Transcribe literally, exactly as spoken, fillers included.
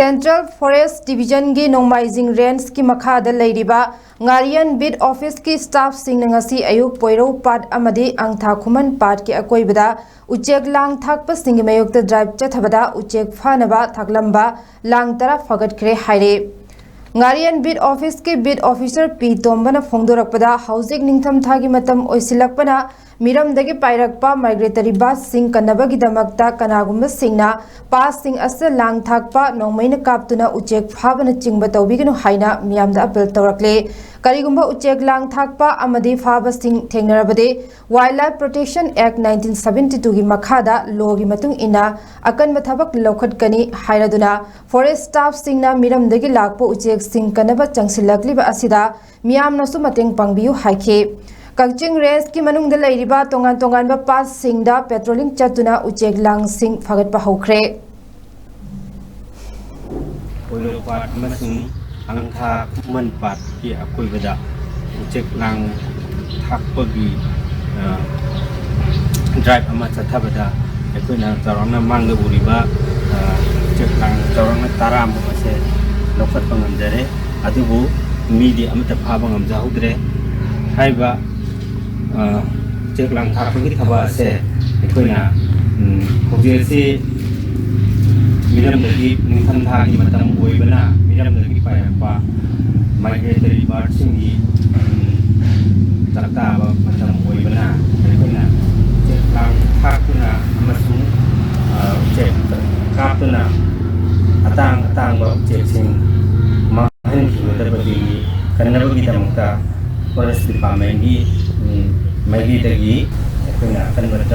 Central Forest Division ꯒꯤ ꯅꯣꯡꯃꯥꯏꯖꯤꯡ Range ꯀꯤ ꯃꯈꯥꯗ ꯂꯩꯔꯤꯕ ꯉꯥꯔꯤꯌꯟ Beat Office ꯀꯤ staff ꯁꯤꯡꯅ ꯉꯁꯤ ꯑꯌꯨꯛ ꯄꯣꯏꯔꯧ ꯄꯥꯠ ꯑꯃꯗꯤ ꯑꯪꯊꯥ ꯈꯨꯃꯟ ꯄꯥꯠꯀꯤ ꯑꯀꯣꯏꯕꯗ ꯎꯆꯦꯛ ꯂꯥꯡ ꯊꯥꯛꯄꯁꯤꯡꯒꯤ ꯃꯥꯌꯣꯛꯇ drive ꯆꯠꯊꯕꯗ ꯎꯆꯦꯛ ꯐꯥꯅꯕ ꯊꯥꯛꯂꯝꯕ ꯂꯥꯡ ꯇꯔꯥ ꯐꯥꯒꯠꯈ꯭ꯔꯦ ꯍꯥꯏꯔꯦ꯫ ꯉꯥꯔꯤꯌꯟ Beat Office ꯀꯤ Beat Officer ꯄꯤ ꯇꯣꯝꯕꯅ ꯐꯣꯡꯗꯣꯔꯛꯄꯗ, ꯍꯧꯖꯤꯛ ꯅꯤꯡꯊꯝꯊꯥꯒꯤ ꯃꯇꯝ ꯑꯣꯏꯁꯤꯜꯂꯛꯄꯅ ꯃꯤꯔꯝꯗꯒꯤ ꯄꯥꯏꯔꯛꯄ migratory bird ꯁꯤꯡ ꯀꯟꯅꯕꯒꯤꯗꯃꯛꯇ ꯀꯅꯥꯒꯨꯝꯕꯁꯤꯡꯅ ꯄꯥꯠꯁꯤꯡ ꯑꯁꯤꯗ ꯂꯥꯡ ꯊꯥꯛꯄ, ꯅꯣꯡꯃꯩꯅ ꯀꯥꯞꯇꯨꯅ ꯎꯆꯦꯛ ꯐꯥꯕꯅꯆꯤꯡꯕ ꯇꯧꯕꯤꯒꯅꯨ ꯍꯥꯏꯅ ꯃꯤꯌꯥꯝꯗ appeal ꯇꯧꯔꯛꯂꯦ꯫ ꯀꯔꯤꯒꯨꯝꯕ ꯎꯆꯦꯛ ꯂꯥꯡ ꯊꯥꯛꯄ ꯑꯃꯗꯤ ꯐꯥꯕꯁꯤꯡ ꯊꯦꯡꯅꯔꯕꯗꯤ Wildlife Protection Act nineteen seventy two ꯒꯤ ꯃꯈꯥꯗ law ꯒꯤ ꯃꯇꯨꯡ ꯏꯟꯅ ꯑꯀꯟꯕ ꯊꯕꯛ ꯂꯧꯈꯠꯀꯅꯤ ꯍꯥꯏꯔꯗꯨꯅ, forest staff ꯁꯤꯡꯅ ꯃꯤꯔꯝꯗꯒꯤ ꯂꯥꯛꯄ ꯎꯆꯦꯛꯁꯤꯡ ꯀꯟꯅꯕ ꯆꯪꯁꯤꯜꯂꯛꯂꯤꯕ ꯑꯁꯤꯗ ꯃꯤꯌꯥꯝꯅꯁꯨ ꯃꯇꯦꯡ ꯄꯥꯡꯕꯤꯌꯨ ꯍꯥꯏꯈꯤ꯫ ꯀꯛꯆꯤꯡ Range ꯀꯤ ꯃꯅꯨꯡꯗ ꯂꯩꯔꯤꯕ ꯇꯣꯉꯥꯟ ꯇꯣꯉꯥꯟꯕ ꯄꯥꯠꯁꯤꯡꯗ patrolling ꯆꯠꯇꯨꯅ ꯎꯆꯦꯛ ꯂꯥꯡꯁꯤꯡ ꯐꯥꯒꯠꯄ ꯍꯧꯈ꯭ꯔꯦ꯫ ꯄꯣꯏꯔꯧ ꯄꯥꯠ ꯑꯃꯁꯨꯡ ꯑꯪꯊꯥ ꯈꯨꯃꯟ ꯄꯥꯠꯀꯤ ꯑꯀꯣꯏꯕꯗ ꯎꯆꯦꯛ ꯂꯥꯡ ꯊꯥꯛꯄꯒꯤ, ꯑ, drive ꯑꯃ ꯆꯠꯊꯕꯗ ꯑꯩꯈꯣꯏꯅ ꯆꯥꯎꯔꯥꯛꯅ ꯃꯥꯡꯗ ꯎꯔꯤꯕ, ꯑ, ꯎꯆꯦꯛ ꯂꯥꯡ ꯆꯥꯎꯔꯥꯛꯅ ꯇꯔꯥꯃꯨꯛ ꯑꯁꯦ ꯂꯧꯈꯠꯄ ꯉꯝꯖꯔꯦ꯫ ꯑꯗꯨꯕꯨ ꯃꯤꯗꯤ ꯑꯃꯠꯇ ꯐꯥꯕ ꯉꯝꯖꯍꯧꯗ꯭ꯔꯦ꯫ ꯍꯥꯏꯔꯤꯕ, ꯑ, ꯎꯆꯦꯛ ꯂꯥꯡ ꯊꯥꯛꯄꯒꯤ ꯊꯕꯛ ꯑꯁꯦ ꯑꯩꯈꯣꯏꯅ, ꯎꯝ, ꯍꯧꯖꯤꯛ ꯑꯁꯤ ꯃꯤꯔꯝꯗꯒꯤ ꯅꯤꯡꯊꯝꯊꯥꯒꯤ ꯃꯇꯝ ꯑꯣꯏꯕꯅ ꯃꯤꯔꯝꯗꯒꯤ ꯄꯥꯏꯔꯛꯄ migratory bird ꯁꯤꯡꯒꯤ, ꯎꯝ, ꯆꯥꯛꯇꯥꯕ ꯃꯇꯝ ꯑꯣꯏꯕꯅ ꯑꯩꯈꯣꯏꯅ ꯎꯆꯦꯛ ꯂꯥꯡ ꯊꯥꯛꯇꯨꯅ ꯑꯃꯁꯨꯡ, ꯑ, ꯎꯆꯦꯛ ꯀꯥꯞꯇꯨꯅ ꯑꯇꯥꯡ ꯑꯇꯥꯡꯕ ꯎꯆꯦꯛꯁꯤꯡ ꯃꯥꯡꯍꯟꯈꯤꯒꯗꯕꯗꯒꯤ ꯀꯟꯅꯕꯒꯤꯗꯃꯛꯇ Forest Department ꯀꯤ, ꯎꯝ, ꯃꯥꯏꯀꯩꯗꯒꯤ ꯑꯩꯈꯣꯏꯅ ꯑꯀꯟꯕ